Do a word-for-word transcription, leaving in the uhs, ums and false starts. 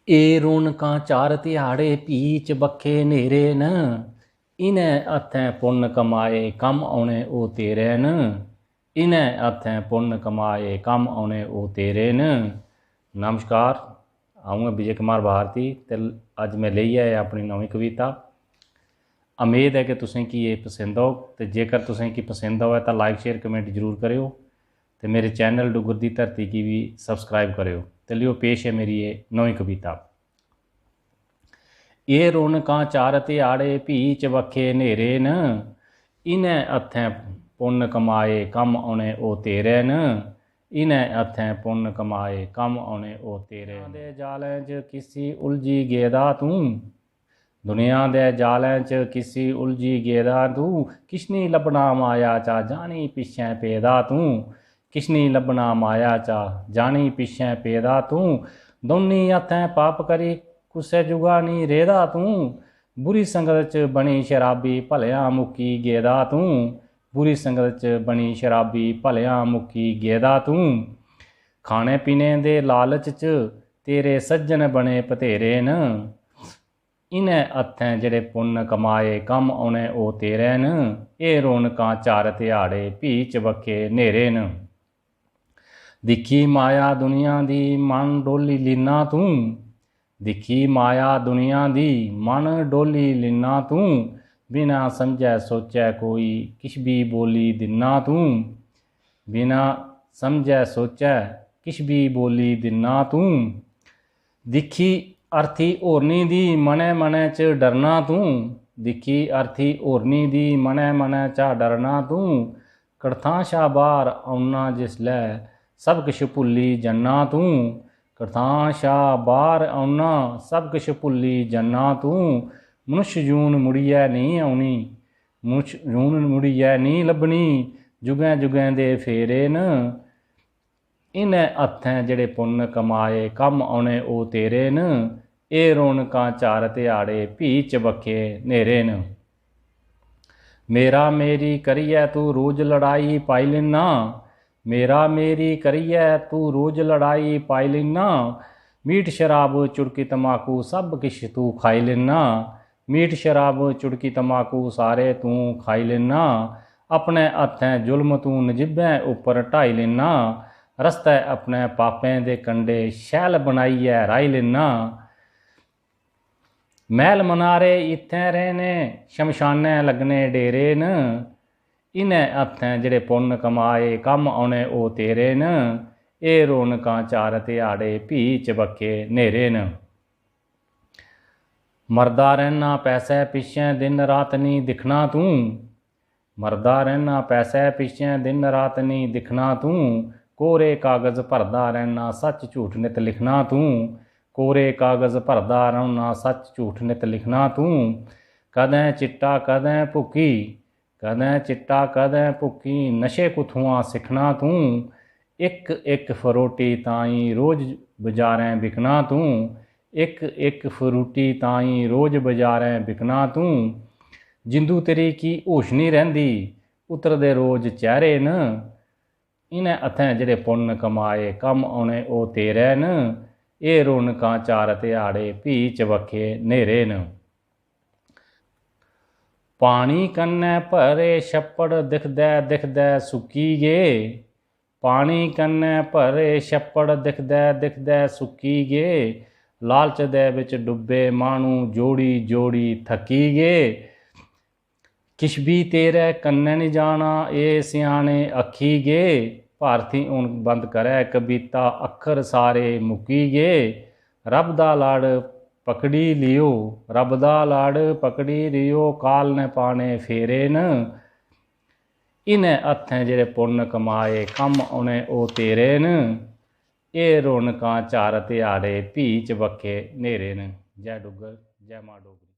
एह् रौनकां चार ध्याड़े, फ्ही चबक्खे न्हेरे न। इ'नें हत्थें पुन्न कमाए, कम्म औने ओह् तेरे न। इ'नें हत्थें पुन्न कमाए, कम्म औने ओह् तेरे न। नमस्कार, अ'ऊं आं विजय कुमार भारती ते अज्ज में लेइयै आया अपनी नमीं कविता। उम्मीद ऐ कि तुसें गी एह् पसंद औग ते जेकर तुसें गी पसंद आवै तां like, share, comment जरूर करेओ ते मेरे channel डुग्गर दी धरती गी बी subscribe करेओ। ते लियो, पेश ऐ मेरी एह् नमीं कविता। एह् रौनकां चार ध्याड़े, फ्ही चबक्खे न्हेरे न। इ'नें हत्थें पुन्न कमाए, कम्म औने ओह् तेरे न। इ'नें हत्थें पुन्न कमाए, कम्म औने ओह् तेरे न। दुनिया दे जालें च किसी उलझी गेदा तूं। दुनिया दे जालें च किसी उलझी गेदा तूं। किश निं लब्भना माया चा, जानी पिच्छें पेदा तूं। किश निं लब्भना माया चा, जानी पिच्छें पेदा तूं। दौनीं हत्थें पाप करी कुसै जुगा निं रेह्दा तूं। बुरी संगत च बनी शराबी, भलेआं मुक्की गेदा तूं। बुरी संगत च बनी शराबी, भलेआं मुक्की गेदा तूं। खाने पीने दे लालच च तेरे सज्जन बने भतेरे न। इ'नें हत्थें जेह्ड़े पुन्न कमाए, कम्म औने ओह् तेरे न। एह् रौनकां चार ध्याड़े, फ्ही चबक्खे न्हेरे न। दिक्खी माया दुनिया दी, मन डोली लिन्ना तूं। दिक्खी माया दुनिया दी, मन डोली लिन्ना तूं। बिना समझै सोचै कोई, किश बी बोली दिन्ना तूं। बिना समझै सोचै, किश बी बोली दिन्ना तूं। दिक्खी अर्थी होरनी दी, मनै मनै च डरना तूं। दिक्खी अर्थी होरनी दी, मनै मनै चा डरना तूं। कड़थां शा बाह्र औना जिसलै, सब किश भुल्ली जन्ना तूं। कड़थां शा बाह्र औना, सब किश भुल्ली जन्ना तूं। मनुष्य जून मुड़ियै नेईं औनी, मनुष्य जून मुड़ियै नेईं लब्भनी। जुगें जुगें दे फेरे न। इ'नें हत्थें जेह्ड़े पुन्न कमाए, कम्म औने ओह् तेरे न। एह् रौनकां चार ध्याड़े, फ्ही चबक्खे न्हेरे न। मेरा मेरी करियै तूं रोज लड़ाई पाई लिन्ना। मेरा मेरी करियै तूं रोज लड़ाई पाई लिन्ना। मीट शराब चुड़की तमाकू सब किश तूं खाई लिन्ना। मीट शराब चुड़की तमाकू सारे तूं खाई लिन्ना। अपने हत्थें जुल्म तूं नजिब्बें उप्पर ढाई लिन्ना। रस्तै अपने पापें दे कंडे शैल बनाइयै राही लिन्ना। मैह्ल मनारे इत्थें रैह्ने, शमशानै लग्गने डेरे न। इ'नें हत्थें जेह्ड़े पुन्न कमाए, कम्म औने ओह् तेरे न। एह् रौनकां चार ध्याड़े, फ्ही चबक्खे न्हेरे न। मरदा रैह्ना पैसै पिच्छें, दिन रात निं दिक्खना तूं। मरदा रैह्ना पैसै पिच्छें, दिन रात निं दिक्खना तूं। कोरे कागज भरदा रैह्ना, सच्च झूठ नित लिखना तूं। कोरे कागज भरदा रौह्ना, सच्च झूठ नित लिखना तूं। कदें चिट्टा कदें भुक्की, कदें चिट्टा कदें भुक्की, नशे कुत्थुआं सिक्खना तूं। इक इक फरोटी ताईं रोज बजारें बिकना तूं। इक इक फरूटी ताईं रोज बजारें बिकना तूं। जिंदू तेरी की होश निं रैंह्दी, उतरदे रोज चेह्रे न। इ'नें हत्थें जेह्ड़े पुन्न कमाए, कम्म औने ओह् तेरे न। एह् रौनकां चार ध्याड़े, फ्ही चबक्खे न्हेरे न। पानी कन्नै भरे छप्पड़ दिखदै दिखदै सुक्की गे। पानी कन्नै भरे छप्पड़ दिखदै दिखदै सुक्की गे। लालच दे बिच डुब्बे माह्नू जोड़ी जोड़ी थक्की गे। किश बी तेरे कन्नै निं जाना, एह् स्याने आखी गे। भारती, हून बंद करै कविता, अक्खर सारे मुक्की गे। रब दा लड़ पकड़ी लियो, रब दा लड़ पकड़ी लियो, काल ने पाने फेरे न। इ'नें हत्थें जेह्ड़े पुन्न कमाए, कम्म औने ओह् तेरे न। एह् रौनकां चार ध्याड़े, फ्ही चबक्खे न्हेरे न। जै डुग्गर, जै मां डोगरी।